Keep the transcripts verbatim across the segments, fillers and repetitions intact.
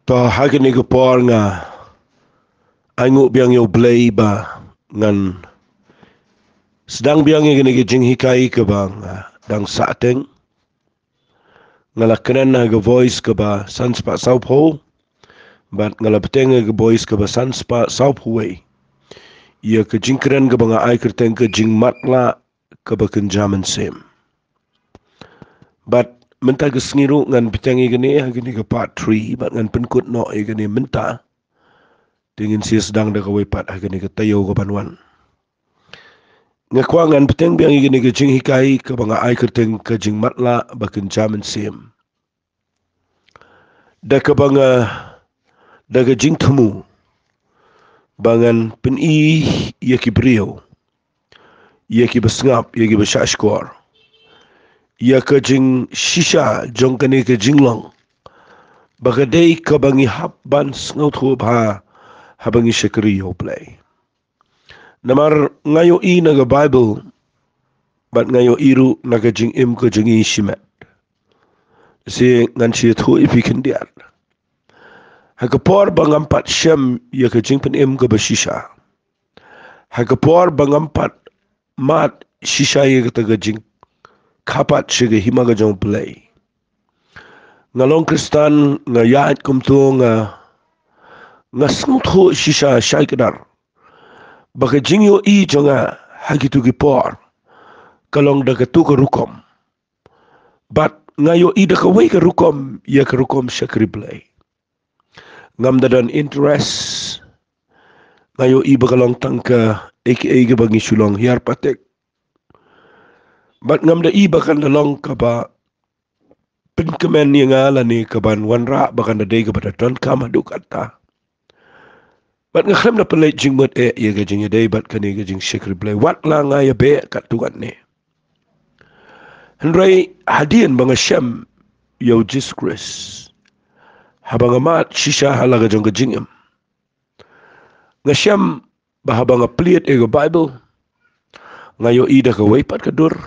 To, ha kane ka por nga ai nguh biang ïa U Blei ba ngan sdang biang ïa kane ka jinghikai kaba nga dang sah teng. Nga la kren ha ka Voice kaba san spah saw phew, bad nga la bteng ha ka Voice kaba san spah saw phew wei. Ïa ka jingkren kaba nga ai kyrteng ka jingmatlah kaba kynja mynsiem. Bad mynta ka sngi ruh ngan bteng ïa kane ha kane ka part three, bad ngan pynkut noh ïa kane mynta. Te ngin sa sdang da kawei pat ha kane ka taïew kaban wan. Nga kwah ngan bteng biang ïa kane ka jinghikai kaba nga ai kyrteng ka jingmatlah ba kynja mynsiem. Da kaba nga, da ka jingthmu ba ngan pyni ïa ki briew, ïa kiba sngap, ïa kiba shahshkor, ïa ka jingshisha jong kane ka jinglong, ba ka dei kaba ngi hap ban sngewthuh bha haba ngi shakri ïa U Blei. Namar nga ïohi na ka Baibl, bad nga ïohi ruh na ka jingim ka jong ngi shimet. Te ngan sa ïathuh ïa phi khyndiat. Ha ka por ba ngam pat shem ïa ka jingpynim kaba shisha, ha ka por ba ngam pat mad shisha ïa kata ka jingkha pat sha ka hima ka jong U Blei, nga long Khristan, nga ïaid kumto, nga, nga sngewthuh shisha shai kdar ba ka jingïohi jong nga ha kito ki por ka long da kato ka rukom. Bad nga ïohi da kawei ka rukom ïa ka rukom shakri Blei. Ngam da don interest. Nga ïohi ba ka long tang kaei kaei kaba ngi shu long hiar patek. Bad ngam da i ba kan da long kaba pynkmen ïa nga lane kaban wanrah ba kan da dei kaba da donkam haduh katta. Bad nga khlem da pynleit jingmut eh ïa ka jingïadei bad kane ka jingshakri Blei, wat la nga ïabeh katto katne. Hynrei hadien ba nga shem ïa U Jisu Khrist, haba nga mad shisha ha la ka jong ka jingim, nga shem ba haba nga plie ïa ka Baibl, nga ïohi da kawei pat ka dur,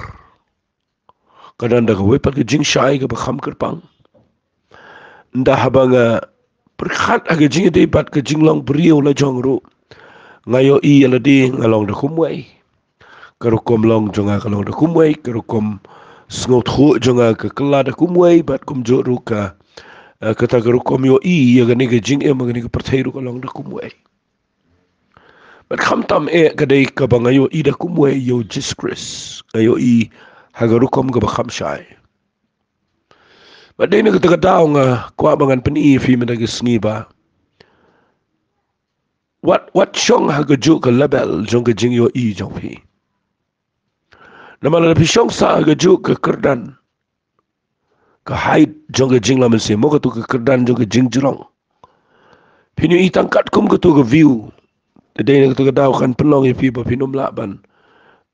ka don da kawei pat ka jingshai kaba kham kyrpang. Ynda haba nga pyrkhat ha ka jingïadei bad ka jinglong briew la jong ruh, nga ïohi ïa lade nga long da kumwei. Ka rukom long jong nga ka long da kumwei, ka rukom sngewthuh jong nga ka kylla da kumwei, bad kumjuh ruh ka, eh, kata ka rukom ïohi ïa kane ka jingim, ïa kane ka pyrthei ruh ka long da kumwei. Bad khamtam eh ka dei kaba nga ïohi da kumwei ïa U Jisu Khrist, nga ïohi ha ka rukom kaba kham shai. Bad dei na kata ka daw nga kwah ba ngan pyni ïa phi mynta ka sngi ba wat, wat shong ha kajuh ka level jong ka jingïohi jong phi. Namar lada phi shong sah ha kajuh ka kyrdan, ka height jong ka jingïalam mynsiem, mo, kato ka kyrdan jong ka jingjrong, phin ïohi tang katkum kato ka view. Te dei na kato ka daw kan pynlong ïa phi ba phin ym lah ban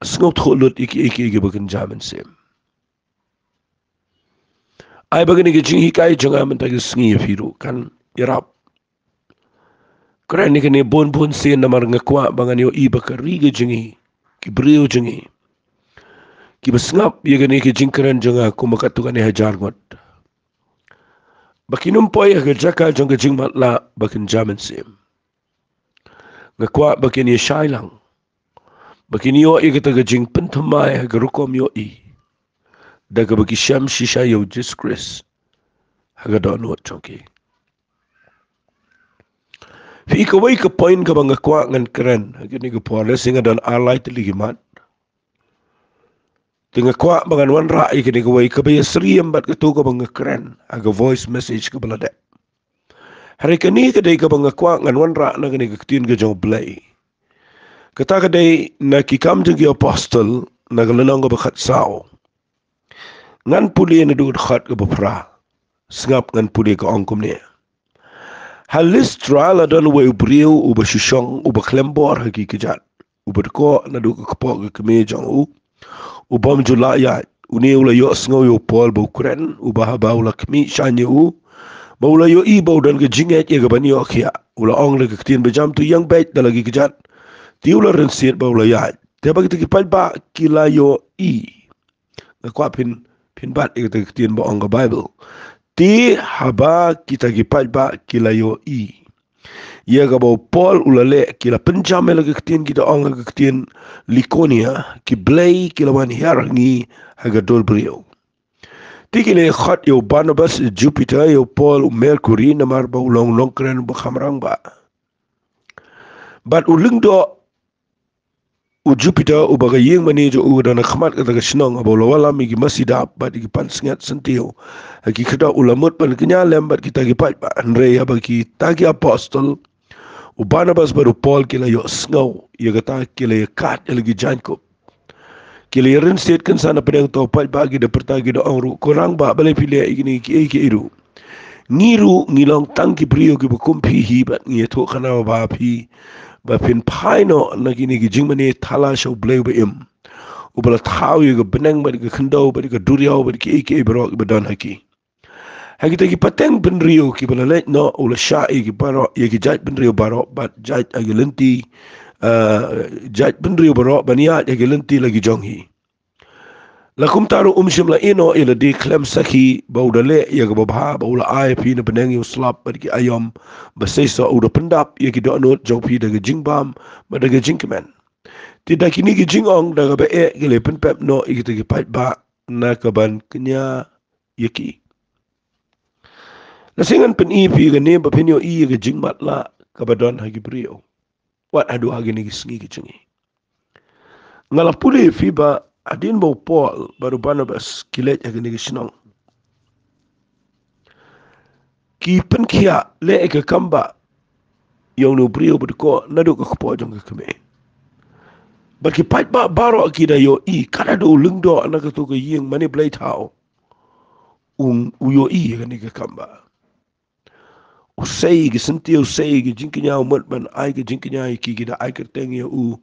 sngewthuh lut ïa ki, ïa ki, ïa kiba kynja mynsiem. Ai ba kane ka jinghikai jong nga mynta ka sngi ïa phi ruh kan ïarap. Kren ïa kane bun bun sien namar nga kwah ba ngan ïohi ba ka ri ka jong ngi, ki briew jong ngi, kiba sngap ïa kane ka jingkren jong nga kumba katto katne hajar ngut, ba kin ym poi ha ka jaka jong ka jingmatlah ba kynja mynsiem. Nga kwah ba kin ïashai lang, ba kin ïoh ïa kata ka jingpynthymmai ha ka rukom ïohi, da kaba ki shem shisha ïa U Jisu Khrist ha ka dohnud jong ki. Phi, kawei ka point kaba nga kwah ngan kren ha kane ka por, lehse nga don ar lai tylli ki mat. Te nga kwah ba ngan wanrah ïa kane kawei kaba ïasyriem bad kato kaba nga kren ha ka voice message kaba la dep. Hynrei kane ka dei kaba nga kwah ngan wanrah na kane ka ktien ka jong U Blei. Kata ka dei na Ki Kam jong ki Apostol, na ka lynnong kaba khatsaw. Ngan pule naduh ka dkhot kaba phra. Sngap, ngan pule, ka ong kumne: Ha Listra la don uwei u briew uba shu shong, uba khlem bor ha ki kjat, uba dkoh naduh ka kpoh ka kmie jong u, u bym ju lah ïaid. Une u la ïohsngew ïa u Paul ba u kren, uba haba u la khmih shane ïa u, ba u la ïohi ba u don ka jingngeit ïa kaban ïoh khiah, u la ong da ka ktien bajam: To ïeng beit da la ki kjat. Te u la rynsied bad u la ïaid. Te haba kita ki paidbah ki la ïohi, nga kwah phin, phin bat ïa kata ka ktien ba ong ka Baibl. Te haba kita ki paidbah ki la ïohi ïa kaba u Paul u la leh, ki la pynjam ïa la ka ktien, ki da ong ha ka ktien Likonia, ki blei ki la wan hiar ha ngi ha ka dur briew. Te ki la khot ïa u Barnabas Jupiter, ïa u Paul u Mercury, namar ba u long nongkren ba kham rangbah. Bad u lyngdoh u Jupiter, uba ka ïing mane jong u ka don ha khmat kata ka shnong, haba u la wallam ïa ki masi dap bad ïa ki pansngiat syntiew ha ki khyrdop, u la mut ban kñia lem bad kita ki paidbah. Hynrei haba kita ki apostol, u Barnabas bad u Paul, ki la ïohsngew ïa kata, ki la ïakad ïa la ki jaiñkup. Ki la ïarynsied kynsan napdeng uta u paidbah, ki da pyrta, ki da ong ruh, ko rangbah, balei phi leh ïa kine kiei kiei ruh? Ngi ruh ngi long tang ki briew kiba kum phi hi bad ngi ïathuh khana bha ha phi ba phin phai noh na kine ki jingmane thala sha U Blei uba im, uba la thaw ïa ka bneng bad ka khyndew bad ka duriaw bad kiei kiei baroh kiba don ha ki. Ha kita ki pateng bynriew kiba la leit noh, u la shah ïa ki baroh, ïa ki jait bynriew baroh bad jait ha ki lynti, eh, jait bynriew baroh ban ïaid ha ki lynti la ki jong hi. La kumta ruh um shym la ïehnoh ïa lade khlem sakhi ba u da leh ïa kaba bha, ba u la ai ha phi na bneng ïa u slap bad ki aïom, ba shisha u da pyndap ïa ki dohnud jong phi da ka jingbam bad da ka jingkmen. Te da kine ki jingong, da kaba eh, ki la pynpep noh ïa kita ki paidbah na ka ban kñia ïa ki. Lashai ngan pyni ïa phi kane ba phin ïohi ïa ka jingmatlah kaba don ha ki briew, wat haduh ha kine ki sngi ki jong ngi. Nga la pule ïa phi ba hadien ba u Paul bad u Barnabas ki leit ha kane ka shnong, ki pynkhiah leh ïa ka kam ba ïa une u briew ba dkoh naduh ka kpoh jong ka kmie. Bad ki paidbah baroh ki da ïohi, kat haduh u lyngdoh na kato ka ïing mane blei thaw, u, u ïohi ïa kane ka kam ba. U sei ki syntiew, u sei ki jingkñia, u mut ban ai ki jingkñia ïa ki, ki da ai kyrteng ïa u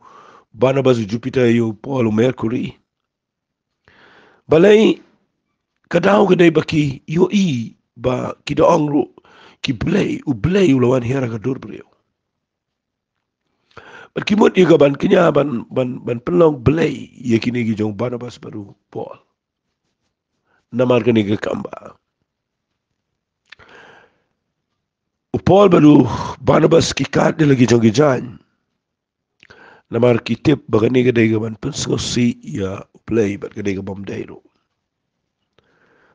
Barnabas u Jupiter, ïa u Paul u Mercury. Balei? Ka daw ka dei ba ki ïohi ba ki da ong ruh ki blei, U Blei u la wan hiar ha ka dur briew. Bad ki mut ïa ka ban kñia, ban, ban, ban pynlong blei ïa kine ki jong u Barnabas bad u Paul. Namar kane ka kam ba u Paul bad u Barnabas ki kad ïa la ki jong ki jaiñ. Namar ki tip ba kane ka dei ka ban pynsngewsih ïa U Blei, bad ka dei ka bym dei ruh.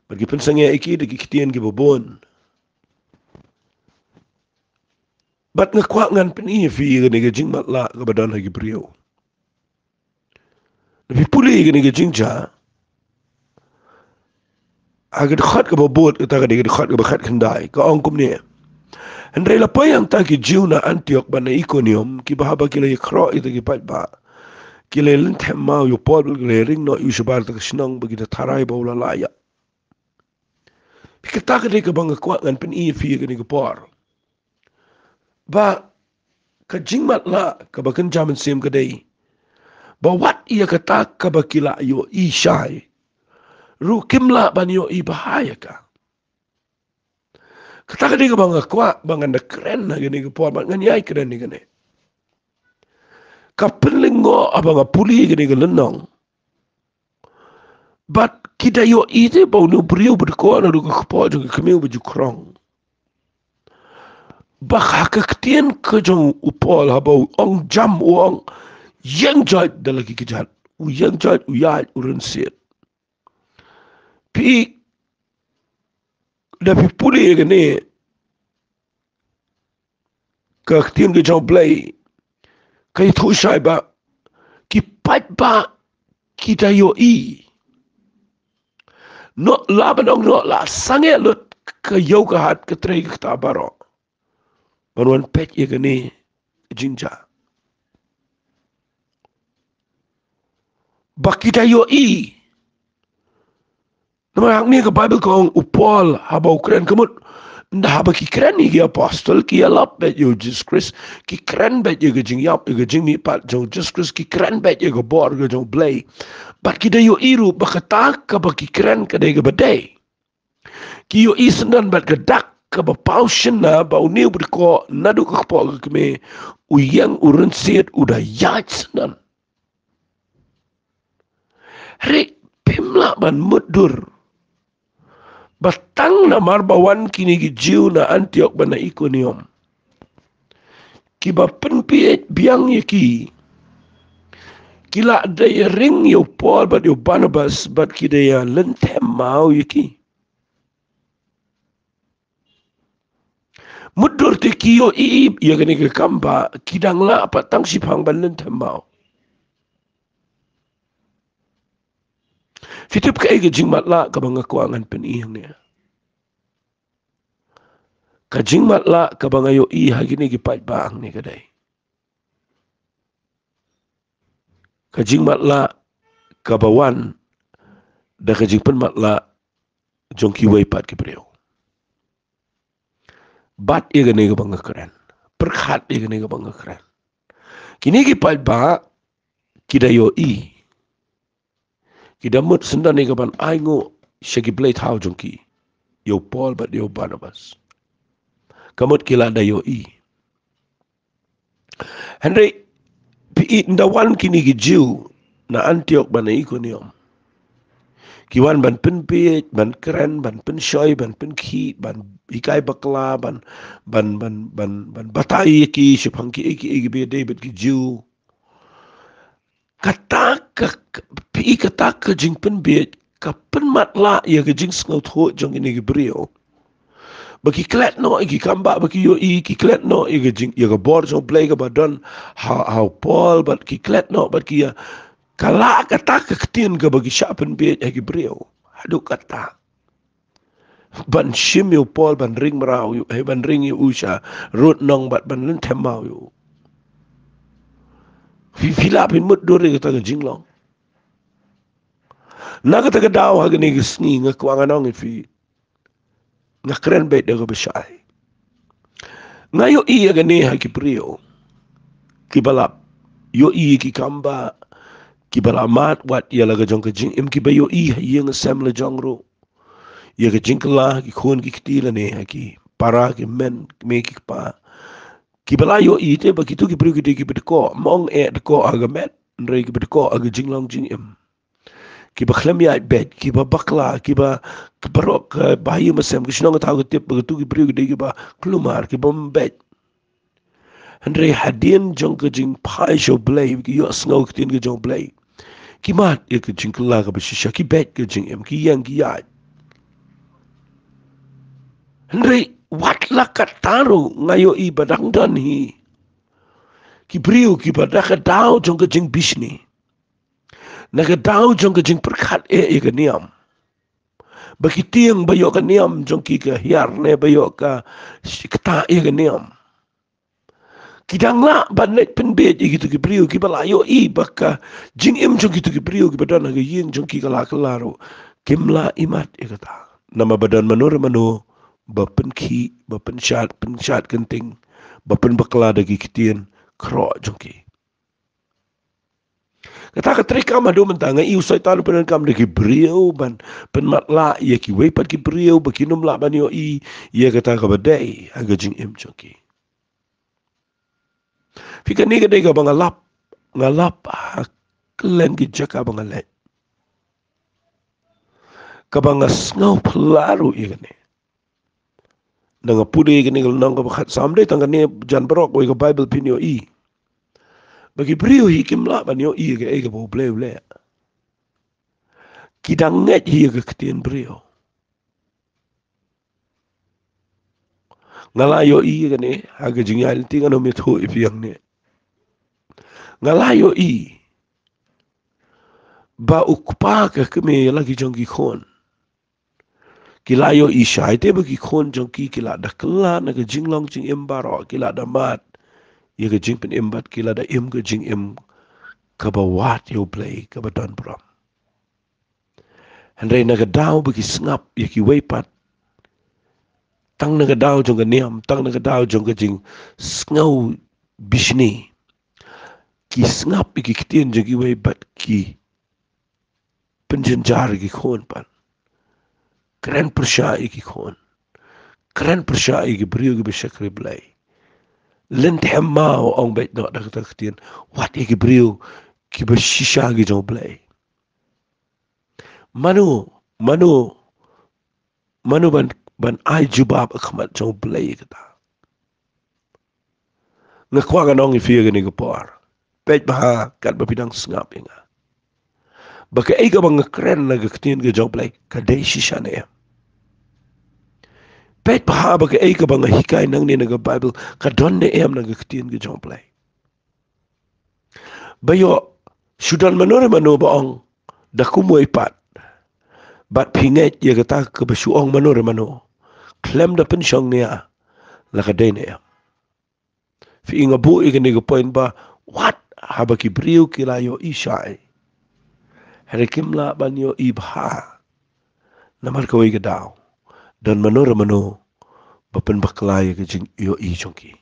Bad ki pynsangeh ïa ki da ki ktien kiba bun. Bad nga kwah ngan pyni ïa phi ïa kane ka jingmatlah kaba don ha ki briew. Lada phi pule ïa kane ka jingjia ha ka dkhot kaba bud, kata ka dei ka dkhot kaba khatkhyndai, ka ong kumne: Hynrei la poi hangta ki Jiw na Antiok bad na Ikonium, kiba haba ki la ïakroh ïa kita ki paidbah, ki la lynthep maw ïa u Paul bad ki la ïaring noh ïa u shabar kata ka shnong, ba ki da tharai ba u la lah ïap. Kata ka dei kaba nga kwah ngan pyni ïa phi ïa kane ka por. Ba ka jingmatlah kaba kynja mynsiem ka dei ba wat ïa kata kaba ki la ïohi shai ruh kim lah ban ïohi bha ïa ka. Kata ka dei kaba nga kwah ba ngan da kren ha kane ka por, ba ngan ïai kren ïa kane. Ka pynlyngngoh haba nga pule ïa kane ka lynnong. Bad ki da ïohi te ba une u briew ba dkoh naduh ka kpoh jong ka kmie uba ju khrong. Ba ha ka ktien ka jong u Paul, haba u ong jam, u ong ïeng joit da la ki kjat. U ïeng joit, u ïaid, u rynsied. Phi, lada phi pule ïa kane ka ktien ka jong U Blei, ka ïathuh shai ba ki paidbah ki da ïohi. Noh, lah ban ong, noh la sangeh lut ka ïew ka hat, ka trei ka ktah baroh ban wan peit ïa kane ka jingjia. Ba ki da ïohi. Namar hangne ka Baibl ka ong, u Paul haba u kren, ka mut, ynda haba ki kren ïa ki apostol, ki ïalap beit ïa u Jisu Khrist, ki kren beit ïa ka jingïap, ïa ka jingmihpat jong u Jisu Khrist, ki kren beit ïa ka bor ka jong U Blei. Bad ki da ïohi ruh ba kata kaba ki kren ka dei kaba dei. Ki ïohi syndon bad ka dak kaba paw shynna ba une uba dkoh naduh ka kpoh ka kmie, u ïeng, u rynsied, u da ïaid syndon. Hynrei phim lah ban mutdur Ba tang namar ba wan kine ki Jiw na Antiok bad na Ikonium, kiba pynbieit biang ïa ki, ki la da ïaring ïa u Paul bad ïa u Barnabas, bad ki da ïalynthemmaw ïa ki. Mutdur te ki ïohi ïa kane ka kam ba ki dang lah pat tang shiphang ban lynthemmaw. Phi tip kaei ka jingmatlah kaba nga kwah ngan pyni hangne? Ka jingmatlah kaba nga ïohi ha kine ki paidbah hangne ka dei ka jingmatlah kaba wan da ka jingpynmatlah jong kiwei pat ki briew. Bat ïa kane kaba nga kren, pyrkhat ïa kane kaba nga kren. Kine ki paidbah ki da ïohi, ki da mut syndon ïa kaban ainguh sha ki blei thaw jong ki, ïa u Paul bad ïa u Barnabas. Ka mut ki la da ïohi. Hynrei phi i, ynda wan kine ki Jiw na Antiok bad na Ikonium, ki wan ban pynbieit, ban kren, ban pynshoi, ban pynkhih, ban hikai bakla, ban, ban, ban, ban, ban batai ïa ki shaphang kiei kiei kiba ïadei bad ki Jiw. Kata ka, phi i, kata ka jingpynbieit ka pynmatlah ïa ka jingsngewthuh jong kine ki briew. Ba ki klet noh ïa ki kam ba, ba ki ïohi, ki klet noh ïa ka jing, ïa ka bor jong u Blei kaba don ha, ha u Paul, bad ki klet noh, bad ki ïa, ka lah kata ka ktien kaba ki shah pynbieit ha ki briew. Haduh kata ban shim ïa u Paul, ban ring mraw ïa u, eh, ban ring ïa u sha rud nong bad ban lynthemmaw ïa u. Phi, phi lah phin mutdur ïa kata ka jinglong. Na kata ka daw ha kane ka sngi nga kwah ngan ong ïa phi, nga kren beit da kaba shai. Nga ïohi ïa kane ha ki briew kiba la ïohi ïa ki kam ba, kiba la mad wat ïa la ka jong ka jingim, kiba ïohi ha ïing ha sem la jong ruh, ïa ka jingkylla ha ki khun ki kti lane ha ki para ki kmie ki kpa, kiba la ïohi te ba kito ki briew ki dei kiba dkoh, ym ong eh dkoh ha ka met, hynrei kiba dkoh ha ka jinglong jingim. Kiba khlem ïaid beit, kiba bakla, kiba, kiba rok, eh, ba ha ïing ha sem, ki shnong ki thaw ki tip ba kito ki briew ki dei kiba kulmar, kiba ym beit. Hynrei hadien jong ka jingphai sha u Blei, ki ïohsngew ka ktien ka jong u Blei, ki mad ïa ka jingkylla kaba shisha, ki beit ka jingim, ki ïeng ki ïaid. Hynrei wat la katta ruh nga ïohi ba dang don hi ki briew kiba na ka daw jong ka jingbishni, na ka daw jong ka jingpyrkhat eh ïa ka niam, ba ki tieng ba ïoh ka niam jong ki ka hiar ne ba ïoh ka ktah ïa ka niam. Ki dang lah ban leit pynbieit ïa kito ki briew kiba la ïohi ba ka jingim jong kito ki briew kiba don ha ka ïing jong ki ka la kylla ruh, kim lah imat ïa kata. Namar ba don mano re mano ba pynkhih, ba pynshad, pynshad kynting, ba pynbakla da ki ktien khroh jong ki. Kata ka trei kam haduh mynta, nga i u Soitan u pyndonkam da ki briew ban pynmatlah ïa kiwei pat ki briew ba kin ym lah ban ïohi ïa kata kaba dei ha ka jingim jong ki. Phi, kane ka dei kaba nga lap, nga lap ha kylleng ki jaka ba nga leit, kaba nga sngew phylla ruh ïa kane. Nda nga pule ïa kane ka lynnong kaba khatsaw, ym dei tang kane, jan baroh kawei ka Baibl phin ïohi ba ki briew hi kim lah ban ïohi ïa kaei kaba U Blei u leh. Ki dang ngeit hi ïa ka ktien briew. Nga la ïohi ïa kane ha ka jingïaid lynti, ngan ym ïathuh ïa phi hangne. Nga la ïohi ba u kpa ka kmie ïa la ki jong ki khun, ki la ïohi shai te ba ki khun jong ki ki la da kylla na ka jinglong jingim baroh, ki la da mad ïa ka jingpynim bad ki la da im ka jingim kaba wad ïa U Blei, kaba don burom. Hynrei na ka daw ba ki sngap ïa kiwei pat, tang na ka daw jong ka niam, tang na ka daw jong ka jingsngew bishni, ki sngap ïa ki ktien jong kiwei bad ki pynjynjar ïa ki khun pat, kren pyrshah ïa ki khun, kren pyrshah ïa ki briew kiba shakri Blei. Lynthemmaw, ong beit noh da kata ka ktien, wat ïa ki briew kiba shisha ki jong U Blei. Mano, mano, mano ban, ban ai jubab ha khmat jong U Blei ïa kata. Nga kwah ngan ong ïa phi ha kane ka por, peit bha katba phi dang sngap ïa nga, ba kaei kaba nga kren na ka ktien ka jong U Blei ka dei shisha ne em. Peit bha ba kaei kaba nga hikai nangne na ka Baibl ka don ne em na ka ktien ka jong U Blei. Ba ïoh shu don mano re mano ba ong da kumwei pat, bad phi ngeit ïa kata kaba shu ong mano re mano, khlem da pynshong nia la ka dei ne em. Phi i, nga buh ïa kane ka point ba wat haba ki briew ki la ïohi shai, hynrei kim lah ban ïohi bha. Namar kawei ka daw don mano re mano ba pynbakla ïa ka jingïohi jong ki.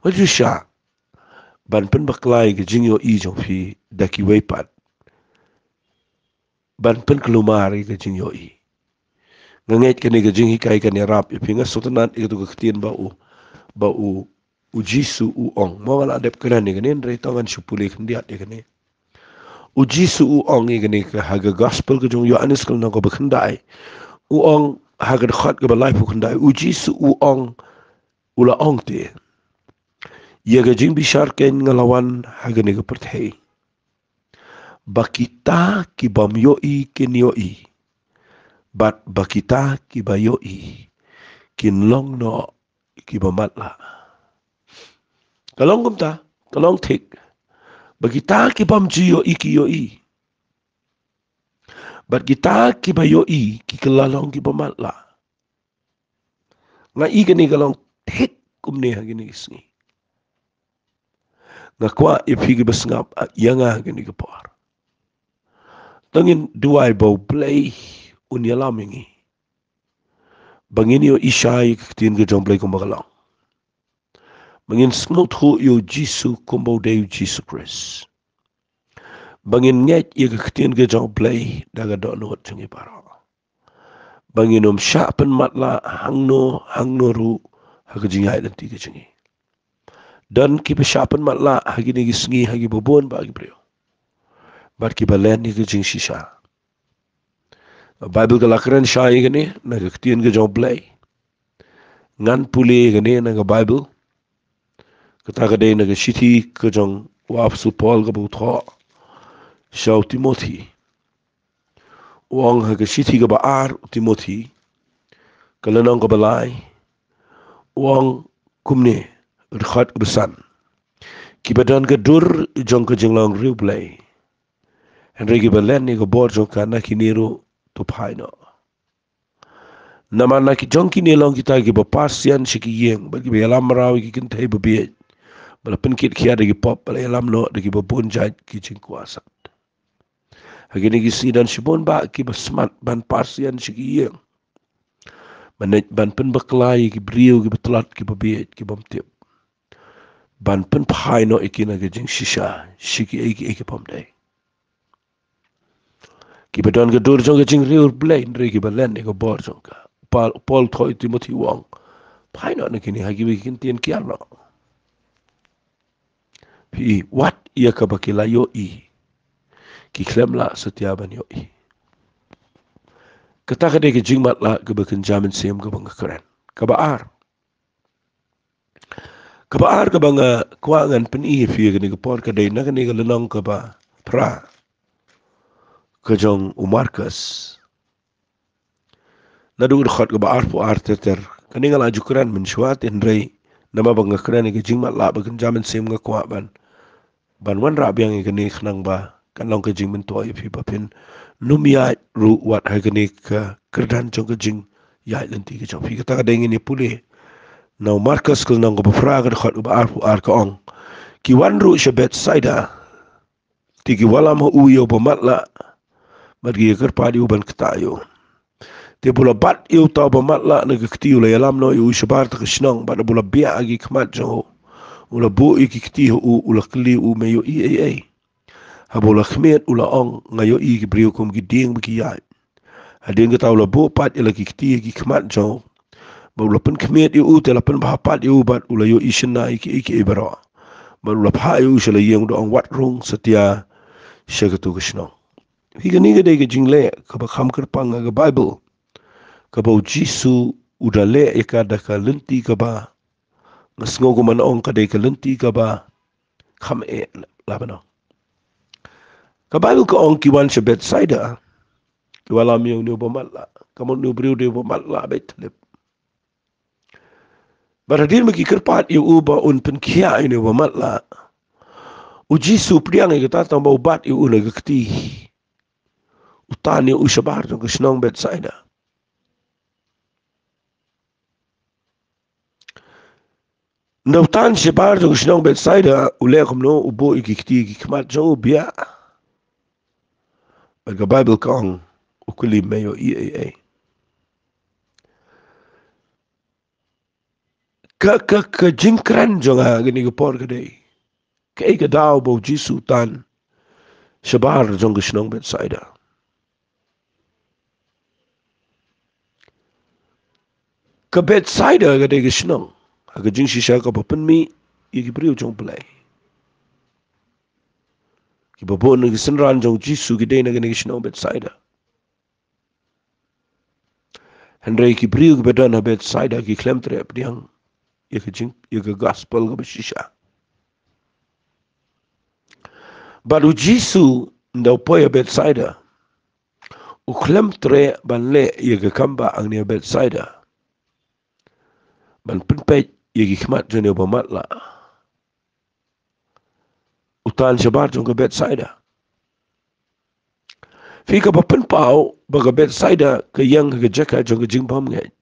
Wat ju shah ban pynbakla ïa ka jingïohi jong phi da kiwei pat ban pynkulmar ïa ka jingïohi. Nga ngeit kane ka jinghikai kan ïarap ïa phi. Nga sngewtynnat ïa kato ka ktien ba u, ba u, U Jisu u ong. Mo nga la dep kren ïa kane, hynrei to ngan shu pule khyndiat ïa kane. U Jisu u ong ïa kane ka ha ka gospel ka jong u Ïoannis ka lynnong kaba khyndai. U ong ha ka dkhot kaba laiphew khyndai, U Jisu u ong, u la ong te, ïa ka jingbishar kein nga la wan ha kane ka pyrthei, ba kita ki bym ïohi kin ïohi, bad ba kita kiba ïohi kin long noh kiba matlah. Ka long kumta, ka long thik, ba kita ki bym ju ïohi ki ïohi, bad kita kiba ïohi ki kylla long kiba matlah. Nga i kane ka long thik kumne ha kine ki sngi. Nga kwah ïa phi kiba sngap ïa nga ha kine ki por, to ngin duwai ba U Blei un ïalam ïa ngi ba ngin ïohi shai ïa ka ktien ka jong U Blei kumba ka long, ba ngin sngewthuh ïa U Jisu kumba u dei, U Jisu Khrist, ba ngin ngeit ïa ka ktien ka jong U Blei da ka dohnud jong ngi baroh, ba ngin ym shah pynmatlah hangno hangno ruh ha ka jingïaid lynti ka jong ngi. Don kiba shah pynmatlah ha kine ki sngi ha kiba bun bah ki briew, bad kiba len ïa ka jingshisha. Baibl ka la kren shai ïa kane na ka ktien ka jong U Blei. Ngan pule ïa kane na ka Baibl. Kata ka dei na ka shithi ka jong u Apostol Paul kaba u thoh sha u Timothi. U ong ha ka shithi kaba ar u Timothi, ka lynnong kaba lai, u ong kumne, dkhot kaba san: Kiba don ka dur jong ka jinglong riewblei, hynrei kiba len ïa ka bor jong ka, na kine ruh to phai noh. Namar na ki jong kine long kita kiba pasian sha ki ïing, bad kiba ïalam mraw ïa ki kynthei babieit, ba la pynkit khia da ki pop, ba la ïalam noh da kiba bun jait ki jingkwah sat. Ha kine ki sngi don shibun bah kiba smat ban pasian sha ki ïing, ban, ban pynbakla ïa ki briew kiba tlot, kiba bieit, ki bym tip, ban pynphai noh ïa ki na ka jingshisha sha kiei kiei ki bym dei. Kiba don ka dur jong ka jingriewblei, hynrei kiba len ïa ka bor jong ka. Paul, Paul thoh ïa u Timothi, u ong, phai noh na kine ha kiwei ki ktien kiar noh. Phi i, wat ïa kaba ki la ïohi, ki khlem lah satia ban ïohi. Kata ka dei ka jingmatlah kaba kynja mynsiem kaba nga kren. Kaba ar, kaba ar kaba nga kwah ngan pyni ïa phi ha kane ka por ka dei na kane ka lynnong kaba phra ka jong u Markos, naduh dkhot kaba arphew ar ter ter. Kane nga la ju kren mynshuwa te, hynrei namar ba nga kren ïa ka jingmatlah ba kynja mynsiem, nga kwah ban, ban wanrah biang ïa kane khnang ba kan long ka jingmyntoi ïa phi ba phin ym ïaid ruh wat ha kane ka kyrdan jong ka jingïaid lynti ka jong phi. Kata ka dei, ngin ïa pule na u Markos ka lynnong kaba phra ka dkhot kaba arphew ar, ka ong: Ki wan ruh sha Bethsaida, te ki wallam ha u ïa uba matlah, bad ki ïakyrpad ïa u ban ktah ïa u. Te ba u la bat ïa uta uba matlah na ka kti, u la ïalam noh ïa u shabar ta ka shnong, bad ba u la biah ha ki khmat jong u, u la buh ïa ki kti ha u, u la kylli ïa u, me ïohi ei ei? Haba u la khmied, u la ong, nga ïohi ki briew kum ki dieng ba ki ïaid. Hadien kata u la buh pat ïa la ki kti ha ki khmat jong u, bad u la pynkhmied ïa u, te la pynbha pat ïa u, bad u la ïohi shynna ïa kiei kiei baroh. Bad u la phah ïa u sha la ïing, u da ong, wat rung satia sha kato ka shnong. Phi, kane ka dei ka jingleh kaba kham kyrpang ha ka Baibl. kaba u Jisu u da leh ïa ka da ka lynti kaba nga sngew kumno ong ka dei ka lynti kaba kham eh la bano. Ka Baibl ka ong ki wan sha Bethsaida, ki wallam ïa une uba matlah, ka mut une u briew u dei uba matlah beit thlip. Bad hadien ba ki kyrpad ïa u ba un pynkhiah ïa une uba matlah, u Jisu u pdiang ïa kata tang ba u bat ïa u na ka kti, u tan ïa u shabar jong ka shnong Bethsaida. Ynda u tan shabar jong ka shnong Bethsaida, u leh kumno? U buh ïa ki kti ki khmat jong u biang. Bad ka Baibl ka ong, u kylli, me ïohi ei ei? Ka, ka, ka jingkren jong nga ha kane ka por ka dei, kaei ka daw ba u Jisu u tan shabar jong ka shnong Bethsaida? Ka Bethsaida ka dei ka shnong ha ka jingshisha kaba pynmih ïa ki briew jong U Blei. Kiba bun na ki synran jong u Jisu ki dei na kane ka shnong Bethsaida. Hynrei ki briew kiba don ha Bethsaida ki khlem treh pdiang ïa ka jing, ïa ka gospel kaba shisha. Bad u Jisu ynda u poi ha Bethsaida, u khlem treh ban leh ïa ka kam ba hangne ha Bethsaida, ban pynpeit ïa ki khmat jong une uba matlah. U tan shabar jong ka Bethsaida. Phi, kaba pynpaw ba ka Bethsaida ka ïeng ha ka jaka jong ka jingbymngeit,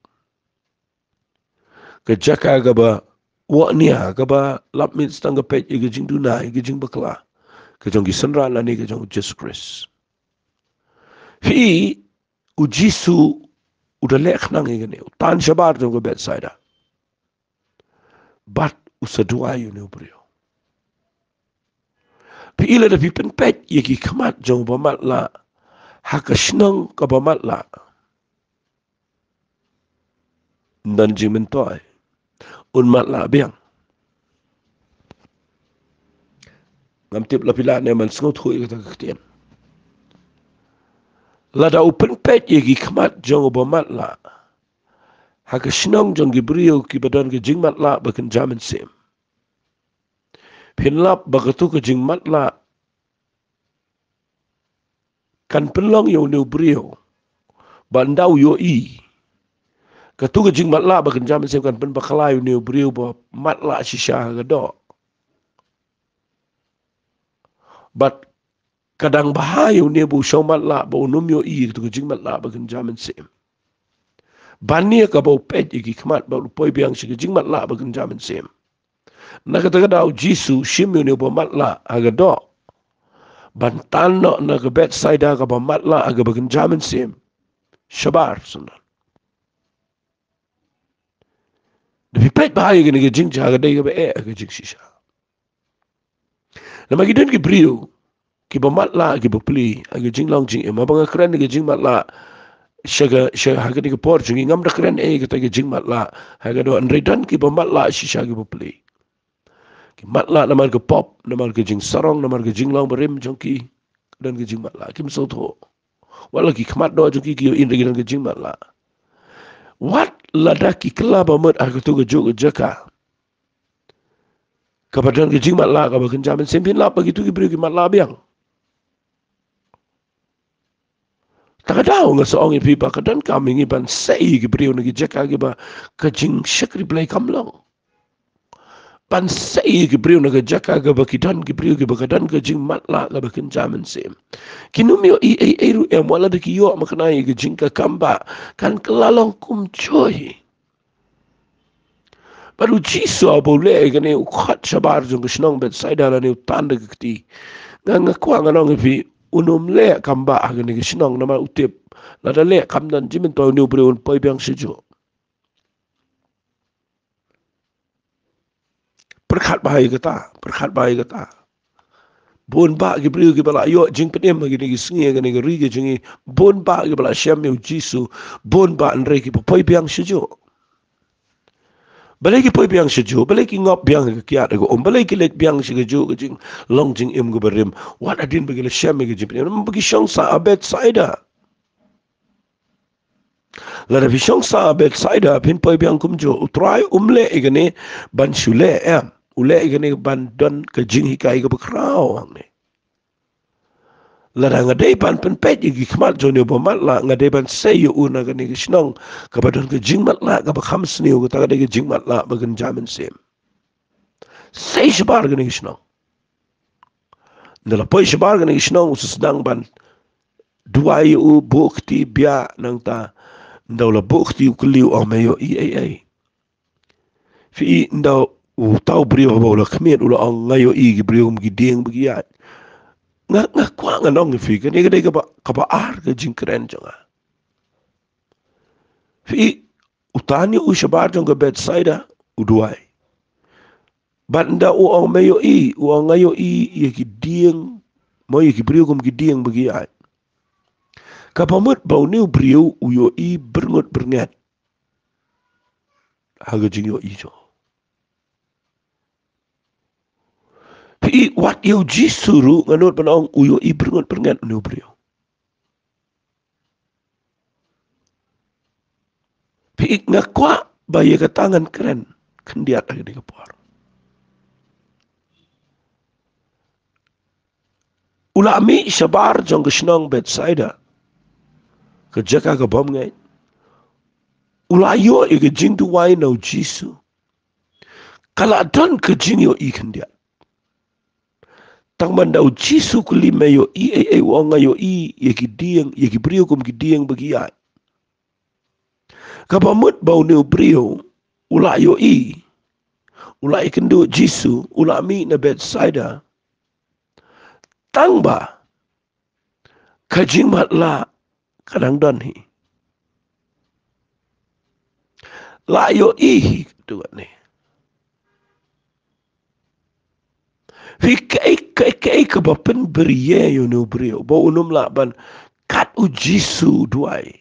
ka jaka kaba wahnia, kaba lap mih tang ka peit ïa ka jingduna, ïa ka jingbakla ka jong ki synran lane ka jong u Jisu Khrist. Phi, u Jisu u da leh khnang ïa kane, u tan shabar jong ka Bethsaida. Bad u sa duwai ïa une u briew. Phi, lada phi pynpeit ïa ki khmat jong uba matlah ha ka shnong kaba matlah, ym don jingmyntoi, un matlah biang. Ngam tip la phi lah ne em ban sngewthuh ïa kata ka ktien. Lada u pynpeit ïa ki khmat jong uba matlah ha ka shnong jong ki briew kiba don ka jingmatlah bakynja mynsiem, phin lap ba katu ka jingmatlah kan pynlong ïa une u briew ba ynda u ïohi, katu ka jingmatlah bakynja mynsiem kan pynbakla ïa une u briew ba matlah shisha ha ka doh. Bad ka dang bha ïa une ba u shong matlah ba un ym ïohi ïa katu ka jingmatlah bakynja mynsiem. Ban ïa kaba u peit ïa ki khmat bad u poi biang sha ka jingmatlah bakynja mynsiem. Na kata ka daw u Jisu u shim ïa une uba matlah ha ka doh ban tan noh na ka Bethsaida kaba matlah ha kaba kynja mynsiem shabar, syndon. Da phi peit bha ïa kane ka jingjia ka dei kaba eh ha ka jingshisha. Namar ki don ki briew kiba matlah, kiba plie ha ka jinglong jingim. Haba nga kren ïa ka jingmatlah sha ka, sha ha kane ka por jong ngi, ngam da kren ïa kata ka jingmatlah ha ka doh, hynrei don kiba matlah shisha, kiba plie. Ki matlah namar ka pop, namar ka jingsarong, namar ka jinglong barim jong ki. Don ka jingmatlah, kim sngewthuh. Wat la ki khmat doh jong ki ki ïohi hynrei ki don ka jingmatlah. Wat lada ki kylla ba mut ha katu kajuh ka jaka kaba don ka jingmatlah kaba kynja mynsiem, phin lap ba kitu ki briew ki matlah biang. Ta ka daw nga sa ong ïa phi ba ka donkam ïa ngi ban sei ïa ki briew na ki jaka kiba ka jingshakri Blei kam long. Ban sei ïa ki briew na ka jaka kaba ki don ki briew kiba ka don ka jingmatlah kaba kynja mynsiem. Kin ym ïohi ei ei ruh em, wat la da ki ïoh makna ïa ka jingkakam ba kan kylla long kumjuh hi. Bad u Jisu haba u leh ïa kane, u khot shabar jong ka shnong Bethsaida lane u tan da ka kti, nga, nga kwah ngan ong ïa phi, un ym leh kam ba ha kane ka shnong namar u tip lada leh kam don jingmyntoi une u briew un poi biang sha juh. Pyrkhat bha ïa kata, pyrkhat bha ïa kata. Bun bah ki briew kiba la ïoh jingpynim ha kine ki sngi ha kane ka ri ka jong ngi. Bun bah kiba la shem ïa u Jisu. Bun bah hynrei kiba poi biang sha juh. Balei ki poi biang sha juh? Balei ki ngop biang ha ka kiad ha ka um? Balei ki leit biang sha kajuh ka jinglong jingim kaba rim? Wat hadien ba ki la shem ïa ka jingpynim, namar ba ki shong sah ha Bethsaida. Lada phi shong sha Bethsaida, phin poi biang kumjuh. U Trai um leh ïa kane ban shu leh, em. U leh ïa kane ban don ka jinghikai kaba khraw hangne. Lada nga dei ban pynpeit ïa ki khmat jong une u bamatlah, nga dei ban sei ïa u na kane ka shnong kaba don ka jingmatlah kaba kham sniew, kata ka dei ka jingmatlah ba kynja mynsiem. Sei shabar kane ka shnong. Ynda la poi shabar kane ka shnong, u sa sdang ban duwai ïa u, buh kti, biang, nangta ynda u la buh kti, u kylli, u ong, me ïohi ei ei? Phi i, ynda uta u briew haba u la khmied, u la ong, nga ïohi ki briew kum ki dieng bad ki ïaid. Nga, nga kwah ngan ong ïa phi, kane ka dei kaba, kaba ar ka jingkren jong nga. Phi i, uta une u shabar jong ka Bethsaida u duwai. Bad ynda u ong, me ïohi, u ong, nga ïohi ïa ki dieng, mo ïa ki briew kum ki dieng bad ki ïaid. Kaba mut ba une u briew u ïohi byrngut byrnget ha ka jingïohi jong u. Phi i, wat ïa u Jisu ruh nga nud ban ong u ïohi byrngut byrnget une u briew. Phi i, nga kwah ba ïa kata ngan kren khyndiat ha kane ka por. U la mih shabar jong ka shnong Bethsaida, ka jaka ka bymngeit. U la ïoh ïa ka jingduwai na u Jisu. Ka la don ka jingïohi khyndiat. Tang ba ynda u Jisu u kylli, me ïohi ei ei, u ong, nga ïohi ïa ki dieng, ïa ki briew kum ki dieng bad ki ïaid. Kaba mut ba une u briew u la ïohi, u la ïakynduh Jisu, u la mih na Bethsaida. Tang ba ka jingmatlah ka dang don hi. La ïohi hi katto katne. Phi, kaei, kaei, kaei kaba pynbriew ïa une u briew ba un ym lah ban kat u Jisu u duwai?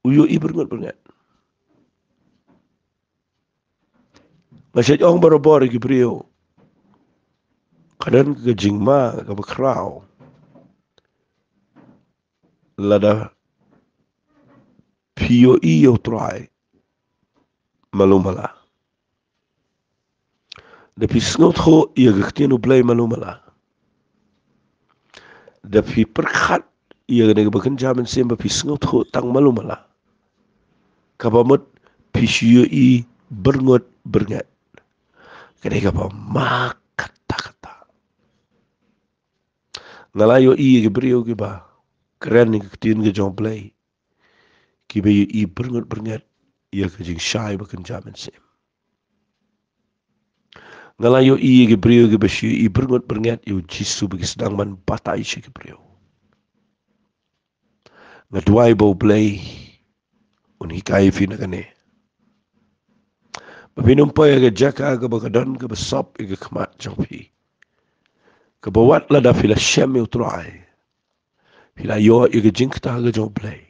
U ïohi byrngut byrnget. Nga shait ong barabor ïa ki briew, ka don ka jingma kaba khraw lada phi ïohi ïa u Trai malu mala. Da phi sngewthuh ïa ka ktien U Blei malu mala, da phi pyrkhat ïa kane kaba kynja mynsiem ba phi sngewthuh tang malu mala, kaba mut phi shu ïohi byrngut byrnget. Kane kaba ma katta katta. Nga la ïohi ïa ki briew kiba kren ïa ka ktien ka jong U Blei, kiba ïohi byrngut byrnget ïa ka jingshai ba kynja mynsiem. Nga la ïohi ïa ki briew kiba shu ïohi byrngut byrnget ïa u Jisu ba ki sdang ban batai sha ki briew. Nga duwai ba U Blei un hikai ïa phi na kane, ba phin ym poi ha ka jaka kaba ka don kaba sop ïa ka khmat jong phi, kaba wat lada phi la shem ïa u Trai, phi la ïoh ïa ka jingkta ka jong U Blei,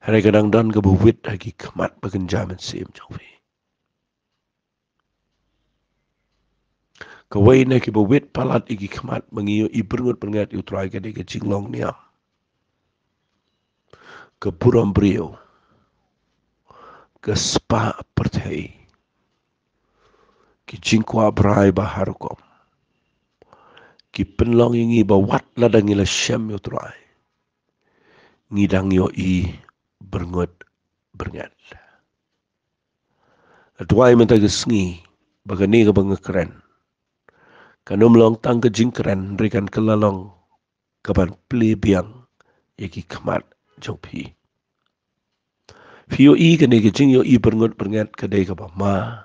hynrei ka dang don kaba wit ha ki khmat ba kynja mynsiem jong phi. Kawei na kiba wit palat ïa ki khmat ba ngi ïohi byrngut byrnget ïa u Trai ka dei ka jinglong niam, ka burom briew, ka spah pyrthei, ki jingkwah brai ba har rukom, ki pynlong ïa ngi ba wat lada ngi la shem ïa u Trai, ngi dang ïohi byrngut byrnget. Nga duwai mynta ka sngi ba kane kaba nga kren kan ym long tang ka jingkren, hynrei kan kylla long kaban plie biang ïa ki khmat jong phi. Phi ïohi kane ka jingïohi byrngut byrnget ka dei kaba ma,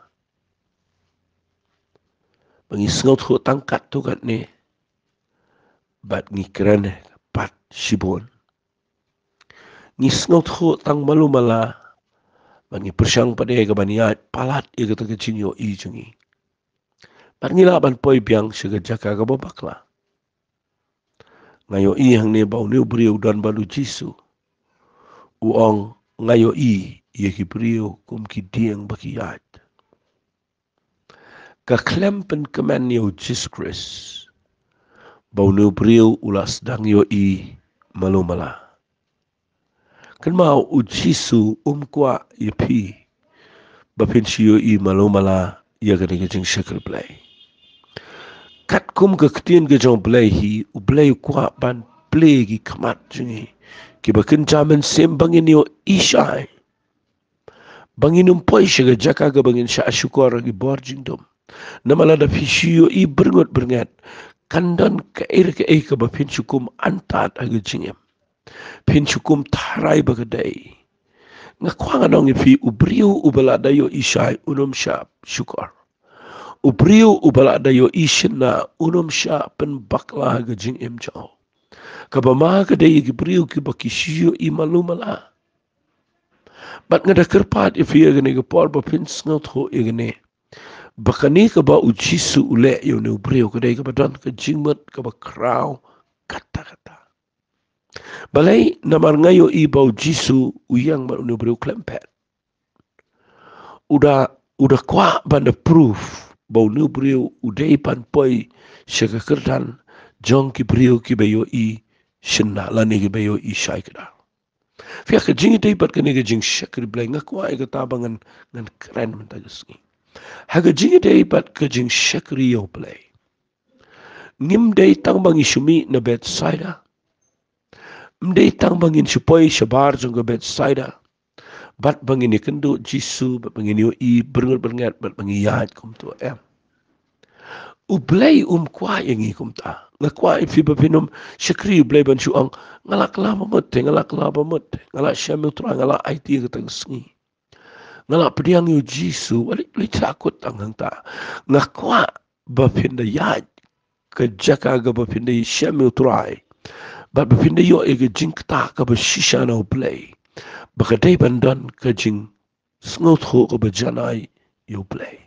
ba ngi sngewthuh tang katto katne bad ngi kren pat shibun. Ngi sngewthuh tang malu mala bad ngi pyrshang pat de kaban ïaid palat ïa kata ka jingïohi jong ngi, bad ngi lah ban poi biang sha ka jaka kaba bakla. Nga ïohi hangne ba une u briew u don bad u Jisu, u ong, nga ïohi ïa ki briew kum ki dieng ba ki ïaid. Ka khlem pynkmen ïa u Jisu Khrist ba une u briew u la sdang ïohi malu mala. Kynmaw, u Jisu um kwah ïa phi ba phin shu ïohi malu mala ïa kane ka jingshakri Blei. Katkum ka ktien ka jong u Blei hi, u Blei u kwah ban plie ki khmat jong ngi kiba kynja mynsiem ba ngin ïohi shai, ba ngin ym poi sha ka jaka kaba ngin shah shukor ha ki bor jingdum. Namar lada phi shu ïohi byrngut byrnget, kan don kaei re kaei kaba phin shu kum antad ha ka jingim. Phin shu kum tharai ba ka dei. Nga kwah ngan ong ïa phi, u briew uba la da ïohi shai un ym shah shukor. U briew uba la da ïohi shynna un ym shah pynbakla ha ka jingim jong u. Kaba ma ka dei ïa ki briew kiba ki shu ïohi malu mala. Bad nga da kyrpad ïa phi ha kane ka por ba phin sngewthuh ïa kane, ba kane kaba u Jisu u leh ïa une u briew ka dei kaba don ka jingmut kaba khraw katta katta. Balei? Namar nga ïohi ba u Jisu u ïeng bad une u briew khlem phet. U da, u da kwah ban da proof ba une u briew u dei ban poi sha ka kyrdan jong ki briew kiba ïohi shynna lane kiba ïohi shai kdar. Phi ïa ka jingïadei bad kane ka jingshakri Blei, nga kwah ïa kata ba ngan, ngan kren mynta ka sngi. Ha ka jingïadei bad ka jingshakri ïa u Blei, ngim dei tang ba ngi shu mih na Bethsaida. Ym dei tang ba ngin shu poi shabar jong ka Bethsaida bad ba ngin ïakynduh Jisu bad ba ngin ïohi byrngut byrnget bad ba ngi ïaid kumto, em. U Blei um kwah ïa ngi kumta. Nga kwah ïa phi ba phin ym shakri u Blei ban shu ong, nga la kylla ba mut te, nga la kylla ba mut te, nga la shem ïa u Trai, nga la aiti ïa kata ka sngi, nga la pdiang ïa u Jisu. Balei, balei sha kut tang hangta? Nga kwah ba phin da ïaid ka jaka kaba phin da shem ïa u Trai bad ba phin da ïoh ïa ka jingktah kaba shisha na u Blei, ba ka dei ban don ka jingsngewthuh kaba janai ïa u Blei.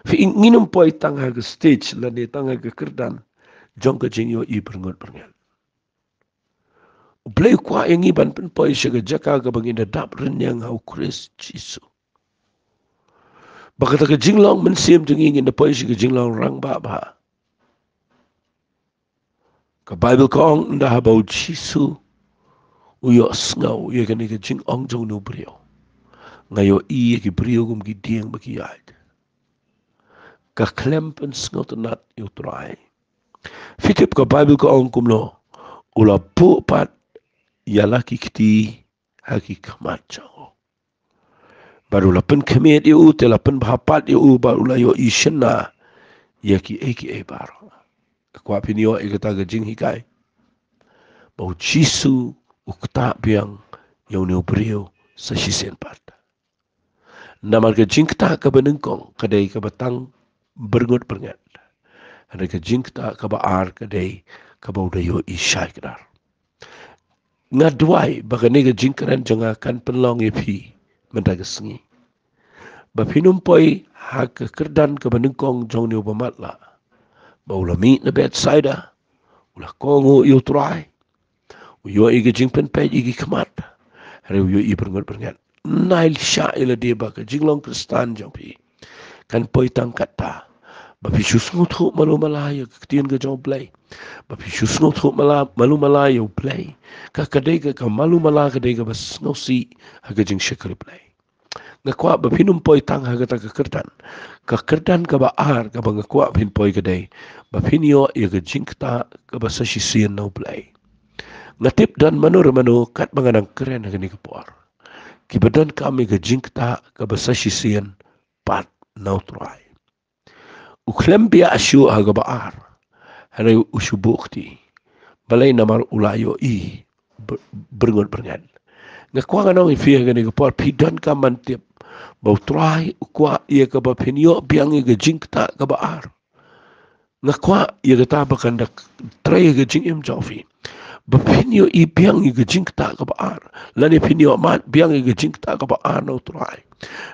Phi, ngin ym poi tang ha ka stage lane tang ha ka kyrdan jong ka jingïohi byrngut byrnget. U Blei u kwah ïa ngi ban pynpoi sha ka jaka kaba ngin da dap rynïeng ha u Khrist Jisu. Ba kata ka jinglong mynsiem jong ngi ngin da poi sha ka jinglong rangbah bha. Ka Baibl ka ong, ynda haba u Jisu u ïohsngew ïa kane ka jingong jong une u briew, nga ïohi ïa ki briew kum ki dieng ba ki ïaid. Ka khlem pynsngewtynnat ïa u Trai. Phi tip ka Baibl ka ong kumno? U la buh pat ïa la ki kti ha ki khmat jong u. Bad u la pynkhmied ïa u, te la pynbha pat ïa u, bad u la ïohi shynna ïa kiei kiei baroh. Nga kwah phin ïoh ïa kata ka jinghikai, ba u Jisu u ktah biang ïa une u briew sa shisien pat. Namar ka jingktah kaba nyngkong ka dei kaba tang byrngut byrnget. Hynrei ka jingktah kaba ar ka dei kaba u da ïohi shai kdar. Nga duwai ba kane ka jingkren jong nga kan pynlong ïa phi mynta ka sngi, ba phin ym poi ha ka kyrdan kaba nyngkong jong une u bamatlah, ba u la mih na Bethsaida, u la kohnguh ïa u Trai, u ïoh ïa ka jingpynpeit ïa ki khmat, hynrei u ïohi byrngut byrnget. Nai shah ïa lade ba ka jinglong Khristan jong phi kan poi tang katta, ba phi shu sngewthuh malu mala ïa ka ktien ka jong u Blei, ba phi shu sngewthuh mala, malu mala ïa u Blei. Ka, ka dei ka, ka malu mala ka dei kaba sngewsih ha ka jingshakri Blei. Nga kwah ba phin ym poi tang ha kata ka kyrdan. Ka kyrdan kaba ar kaba nga kwah phin poi ka dei ba phin ïoh ïa ka jingktah kaba sa shisien na u Blei. Nga tip don mano re mano katba nga nang kren ha kane ka por, kiba donkam ïa ka jingktah kaba sa shisien pat na u Trai. U khlem biang shuh ha kaba ar, hynrei u shu buh kti. Balei? Namar u la ïohi byrngut byrnget. Nga kwah ngan ong ïa phi ha kane ka por, phi donkam ban tip ba u Trai u kwah ïa kaba phin ïoh biang ïa ka jingktah kaba ar. Nga kwah ïa kata ba kan da trei ha ka jingim jong phi, ba phin ïohi biang ïa ka jingktah kaba ar, lane phin ïoh mad biang ïa ka jingktah kaba ar na u Trai.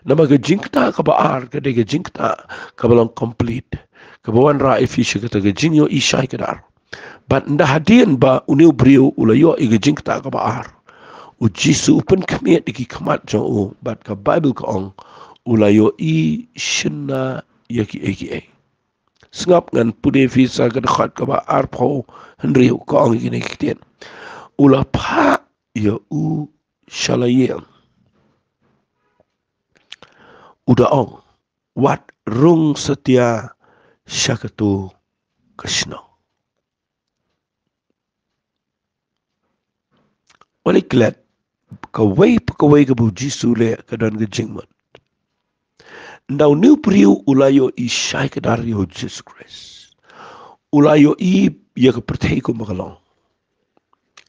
Namar ka jingktah kaba ar ka dei ka jingktah kaba long complete, kaba wanrah ïa phi sha kata ka jingïohi shai kdar. Bad ynda hadien ba une u briew u la ïoh ïa ka jingktah kaba ar, u Jisu u pynkhmied ïa ki khmat jong u, bad ka Baibl ka ong, u la ïohi shynna ïa kiei kiei. Sngap, ngan pule ïa phi sa ka dkhot kaba arphew hynriew, ka ong ïa kine ki ktien. U la phah ïa u sha la ïing. U da ong, wat rung satia sha katu ka shnong. Wat leit klet, kawei pa kawei kaba u Jisu u leh ka don ka jingmut. Ynda une u briew u la ïohi shai kdar ïa u Jisu Khrist, u la ïohi ïa ka pyrthei kumba ka long.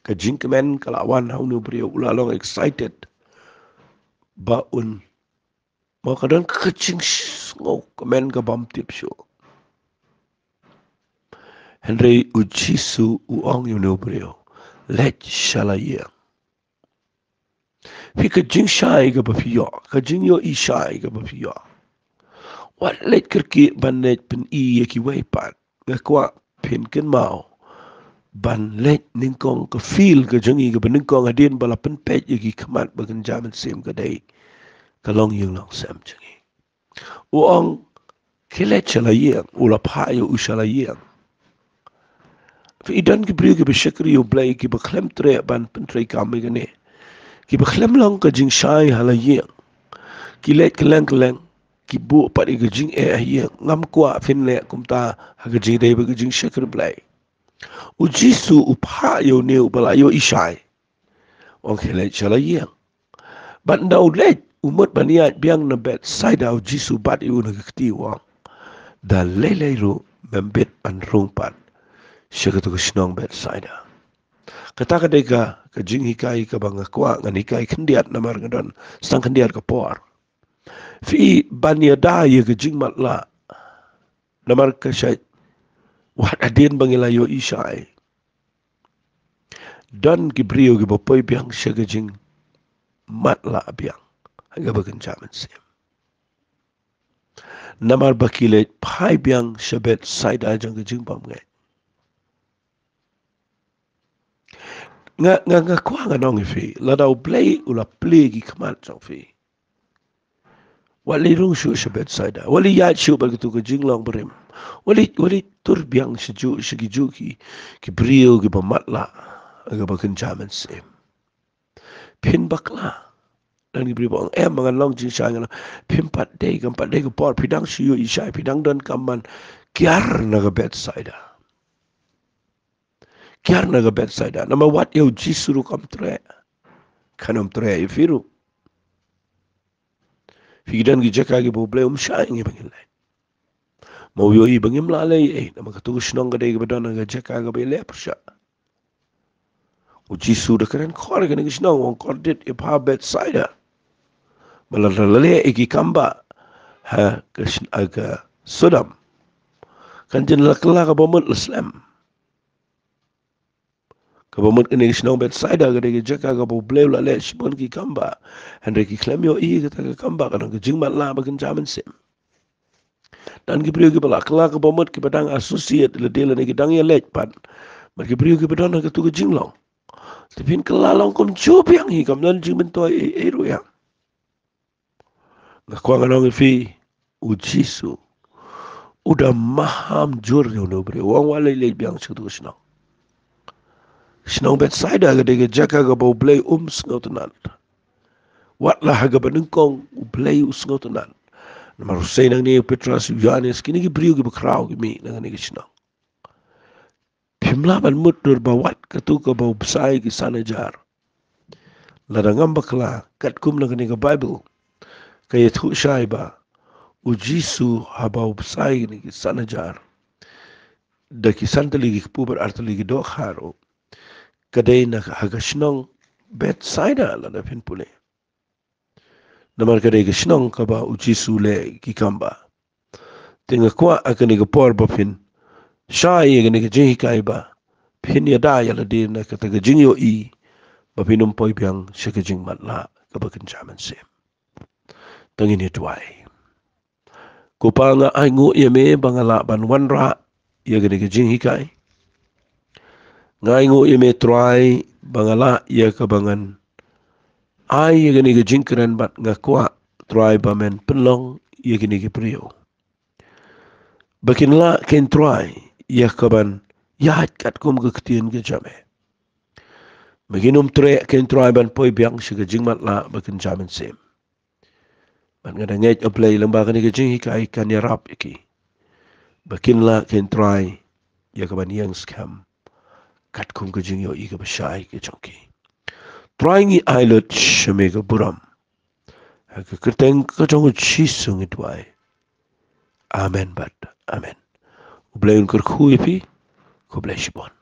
Ka jingkmen ka la wan ha une u briew, u la long excited ba un, mo, ka don ka jingsngewkmen kabym tip shuh. Hynrei u Jisu u ong ïa une u briew, leit sha la ïing. Phi, ka jingshai kaba phi ïoh, ka jingïohi shai kaba phi ïoh, wat leit kyrkieh ban leit pyni ïa kiwei pat. Nga kwah phin kynmaw ban leit nyngkong, ka field ka jong ngi kaba nyngkong hadien ba la pynpeit ïa ki khmat ba kynja mynsiem ka dei ka longïing longsem jong ngi. U ong, khie leit sha la ïing, u la phah ïa u sha la ïing. Phi, don ki briew kiba shakri ïa U Blei, kiba khlem treh ban pyntreikam ïa kane, kiba khlem long ka jingshai ha la ïing. Ki leit kylleng kylleng, ki buh pat ïa ka jingeh ha ïing. Ngam kwah phin leh kumta ha ka jingïadei bad ka jingshakri Blei. U Jisu u phah ïa une uba la ïohi shai, u ong, khie leit sha la ïing. Bad ynda u leit, u mut ban ïaid biang na Bethsaida, u Jisu bat ïa u na ka kti, u ong, da lei lei ruh mem bit ban rung pat sha katu ka shnong Bethsaida. Kata ka dei ka, ka jinghikai kaba nga kwah ngan hikai khyndiat, namar nga don tang khyndiat ka por. Phi, ban ïada ïa ka jingmatlah, namar ka shait, wat hadien ba ngi la ïohi shai, don ki briew kiba poi biang sha ka jingmatlah biang ha kaba kynja mynsiem, namar ba ki leit phai biang sha Bethsaida jong ka jingbymngeit. Nga, nga, nga kwah ngan ong ïa phi, lada U Blei u la plie ki khmat jong phi, wat leit rung shuh sha Bethsaida, wat leit ïaid shuh bad katu ka jinglong barim, wat leit, wat leit tur biang sha juh, sha ki juh ki, ki briew kiba matlah ha kaba kynja mynsiem. Phin bakla. Don ki briew ba ong, em, ngan long jingshai, ngan long. Phim pat dei, kam pat dei ka por, phi dang shu ïohi shai, phi dang donkam ban kiar na ka Bethsaida. Kiar na ka Bethsaida. Namar wat ïa u Jisu ruh kam treh, kan ym treh ïa phi ruh. Phi, don ki jaka kiba U Blei um shah ïa ngi ba ngin leit. Mo, u ïohi ba ngim lah leh ei ei, namar katu ka shnong ka dei kaba don ha ka jaka kaba ïaleh pyrshah. U Jisu u da kren khor ïa kane ka shnong, u ong, kordit ïa pha Bethsaida. Ba lada la leh ïa ki kam ba ha ka sn-, ha ka Sodom, kan jin la kylla kaba mut la slem. Kaba mut kane ka shnong Bethsaida ka dei ka jaka kaba U Blei u la leh shibun ki kam ba, hynrei ki khlem ïohi kata ka kam ba, ka don ka jingmatlah ba kynja mynsiem. Don ki briew kiba la kylla kaba mut, kiba dang associate lade lane ki dang ïaleit pat bad ki briew kiba don ha katu ka jinglong. Te phin kylla long kumjuh biang hi, kam don jingmyntoi ei ei ruh ïa. Nga kwah ngan ong ïa phi, u Jisu u da maham jur ïa une u briew, u ong, wat leit leit biang sha katu ka shnong. Shnong Bethsaida ka dei ka jaka kaba U Blei um sngewtynnat. Wat la ha kaba nyngkong U Blei u sngewtynnat. Namar u sei nangne, u Petros, u Ïoannis, kine ki briew kiba khraw ki mih na kane ka shnong. Phim lah ban mutdur ba wat katu kaba u bsa ïa ki san hajar. Lada ngam bakla, katkum na kane ka Baibl, ka ïathuh shai ba u Jisu haba u bsa ïa kine ki san hajar da ki san tylli ki kpu bad ar tylli ki dohkha ruh, ka dei na ha ka shnong Bethsaida, lada phin pule. Namar ka dei ka shnong kaba u Jisu u leh ki kam ba. Te nga kwah ha kane ka por ba phin shai ïa kane ka jinghikai ba phin ïada ïa lade na kata ka jingïohi ba phin ym poi biang sha ka jingmatlah kaba kynja mynsiem. To ngin ïa duwai. Ko Pa, nga ainguh ïa me ba nga lah ban wanrah ïa kane ka jinghikai. Nga ainguh ïa me Trai ba nga lah ïa kaba ngan ai ïa kane ka jingkren, bad nga kwah Trai ba men pynlong ïa kine ki briew ba kin lah kein Trai ïa kaban ïaid katkum ka ktien ka jong me. ba kin ym treh, kin Trai, ban poi biang sha ka jingmatlah ba kin jia mynsiem. Bad nga da ngeit, A Blei, lyngba kane ka jinghikai kan ïarap ïa ki ba kin lah, kin Trai, ïa ka ban ïeng skhem katkum ka jingïohi kaba shai ka jong ki. Trai, ngi ai lut sha me ka burom ha ka kyrteng ka jong U Jisu ngi duwai. Amen bad amen. U Blei un kyrkhu ïa phi. Khublei shibun.